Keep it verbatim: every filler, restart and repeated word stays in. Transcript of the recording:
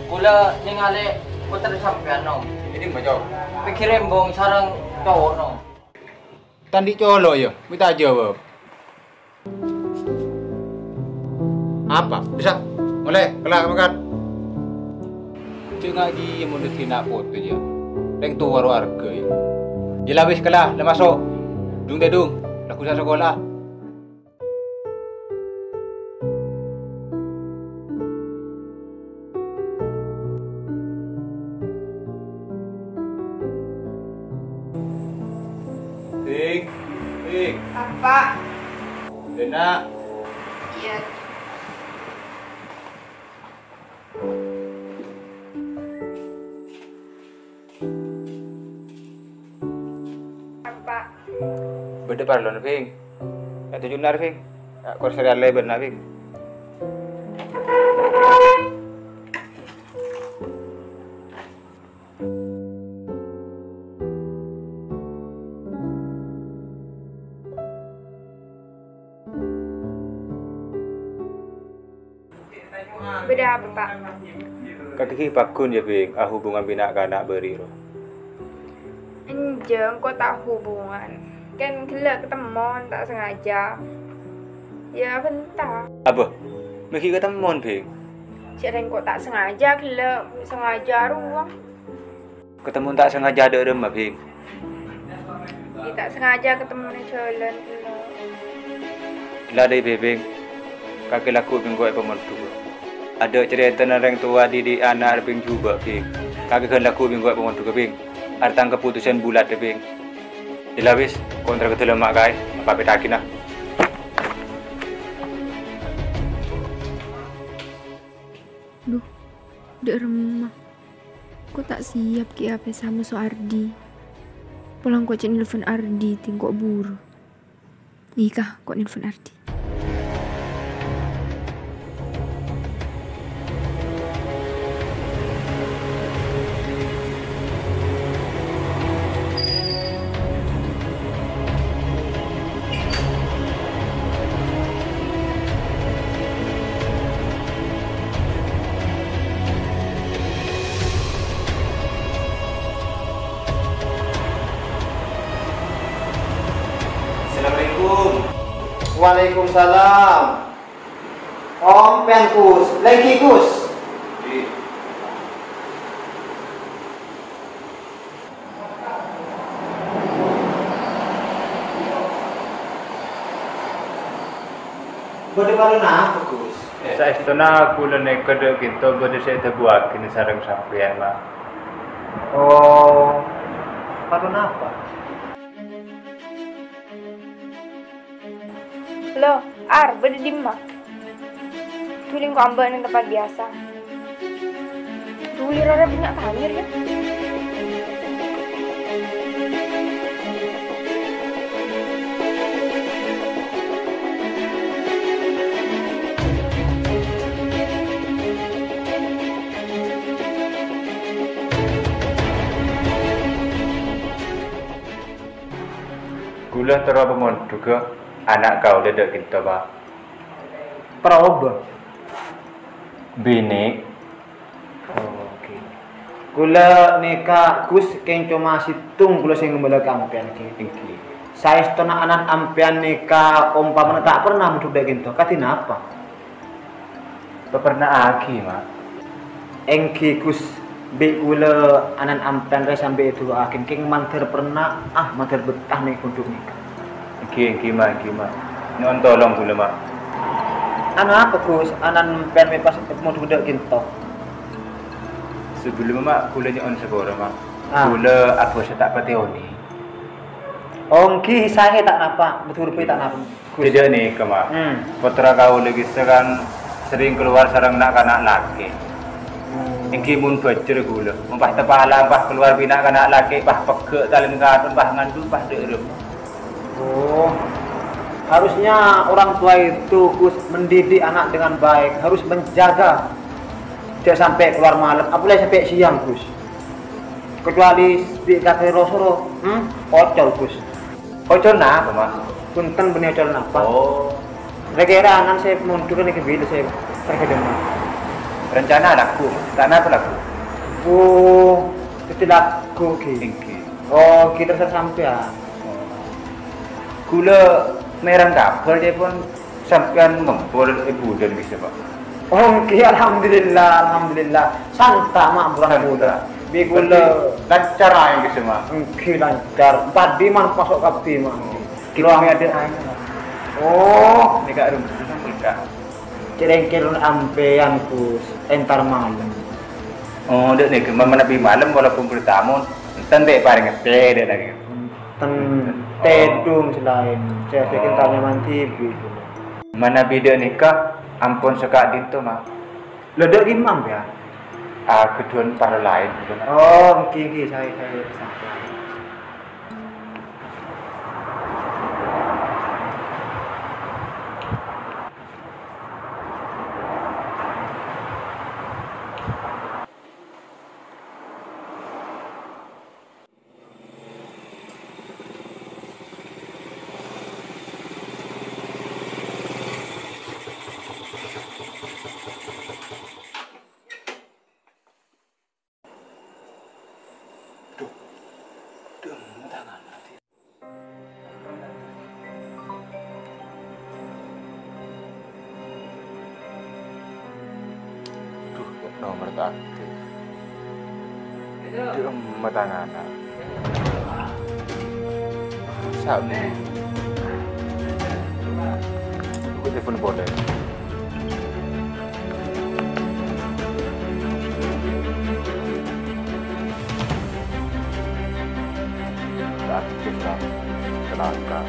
Kaulâ nèngalè pottrana sampèyan, Nom. Èngghi, Cong. Pèkkèr embong sareng cowo'na, Nom. Tang andi' colo', yâ? Mè' ta' ajâwâb. Apa? Bisa? Molè, kella' mangkat. Jhâ' ngajhi mon dhâddhi na' potè, yâ. Rèng towa rowa arghâi. Yâ la wis, kella', la maso'. Dung-tèdung, la ghusa sakola. Bhing, Bhing. Apa? Dâna'. Iyâ. Apa? Bâdâ parlona, Bhing. Yâ, toju' ennar, Bhing. Yâ, kor sèrè allè bâ'na, Bhing. Bâdâ apa, Pa'? Kakè ghi' pagghun, yâ, Bhing, ahubungan bi' na'-kana' bâri' rowa? Enjâ', engko' ta' hubungan. Kan ghellâ' katemmon ta' sengaja. Yâ, bânta. Abâ, mè' ghi' katemmon, Bhing? Jhâ' rèng engko' ta' sengaja ghellâ', sengaja rowa. Katemmon ta' sengaja dâ' remma, Bhing? Iyâ, ta' sengaja katemmon è jhâlân, ella. Ella dâ' Bhing, kakè lagghu' bi' engko' èpamondhugâ. Adâ' carètana rèng towa didik ana' Bhing jhubâ', Bhing. Kakè ghân lagghu' bi' engko' èpamondhugâ, Bhing. Artang kaputusan bulat, Bhing. Ella wis, kontra ka dâlemma kaè, apa pètagina. Duh, dâ' remma. Ko' ta' siap kèya pèsa moso Ardi. Pola engko' cè' nelfon Ardi, tèngko' buru. Ika, ko' nelfon Ardi. Assalamualaikum. Waalaikumsalam. Ompèn, Gus. Lèngghi, Gus. Bâdâ parlo napa, Gus? Saèstona kaulâ nèka dâ' Kinto bâdâ sè èdhâbuwâghi sareng sampèyan, Ma'. Oh, parlo napa? Lo, Ar, bâdâ dimma? Dhuli engko' ambâ' neng tempat biyasa. Dhuli rara bânnya' tanyèr, yâ. Kaulâ terro pamondhugâ ana' kaulâ dâ' Kinto, Pa'. Parobâ. Binè'. Oke. Kaulâ nèka, Gus, kèng coma sèttong kaulâ sè ngembâlâ ka ampèyan, ghi. Èngghi. Saèstona ana'na ampèyan nèka ompamana ta' pernah mondhuk dâ' Kinto, kadhi napa? Peperna'aghi, Ma'. Èngghi, Gus, bi' kaulâ ana'na ampèyan rè sambi èdu'aaghi, kèng mandhâr perna', ah, mandhâr betah neng pondhuk nèka. Èngghi, èngghi, Ma', èngghi, Ma'. Nyo'on tolong kaulâ, Ma'. Anapa, Gus, ana'na ampèyan mè' pas mondhuk dâ' Kinto? Sabellunna, Ma', kaulâ nyo'on sapora, Ma'. Ah. Kaulâ abhâsa ta' patè onèng. Oh, èngghi, saè ta' napa, bhuru bi' ta' napa. Gus. Jhâ' nèka, Ma'. Hmm. Pottra kaulâ ghi' sè kan serrèng kalowar sareng na'-kana' lakè'. Hmm. Èngghi mon bhâjjher kaulâ, mon pas teppa' la pas kalowar bi' na'-kana' lakè', pas pegghâ' talèn katon, pas ngandhung, pas dâ'rem. Oh, harusnya orang tua itu, Gus, mendidik anak dengan baik, harus menjaga. Jhâ' sampè' kalowar malem, apalagi sampè' sèyang, Gus. Kecuali bi' kakè ro-soro, hmm, ocol, Gus. Ocol napa, Ma'? Bhunten, bânnè ocol napa? Oh. Ra-kèra ana'na sè mondhuk nèka bilâ sè terkadang, Ma'? Rencana lagghu', ta' napa lagghu'? Bu, dhâddhi lagghu', ghi. Èngghi. Oh, ghi, terserah sampèyan. Kaulâ mèreng kabhâr, dhâpon sampèyan ngempol è bulân, ghi, Pak. Oh, èngghi, alhamdulillah, alhamdulillah. Santa, Ma', bulân. Santa. Bi' kaulâ. Berarti lancar aèng, ghi, Ma'? Èngghi, lancar. Padhi man paso' kabbhi, Ma'. Oh. Ghi, kami ada aèng. Oh. Nèka rumah, nèka. Cè' rèngkèl ampèyan, Gus, entar malem. Oh, dâ' nèka, manabi malem walaupun bertamu, enten ta' parèng tè dâ' nèka. Enten tèdung sè laèn, sè sè Oh. Entar nyaman dhibi'. Manabi dâ' nèka, ampon sè ka'dinto, Ma'. Lho, dâ' ghi' ampèyan? Ah, keduan parlo laèn, gitu, Ma'. Oh, èngghi, èngghi, saè, saè, saè. Duh, duh, tangan ati. Duh, kok nomor tak aktif. Duh, emma tangan. Sabi. Aku telepon polè. Aktif, Kak. Celaka.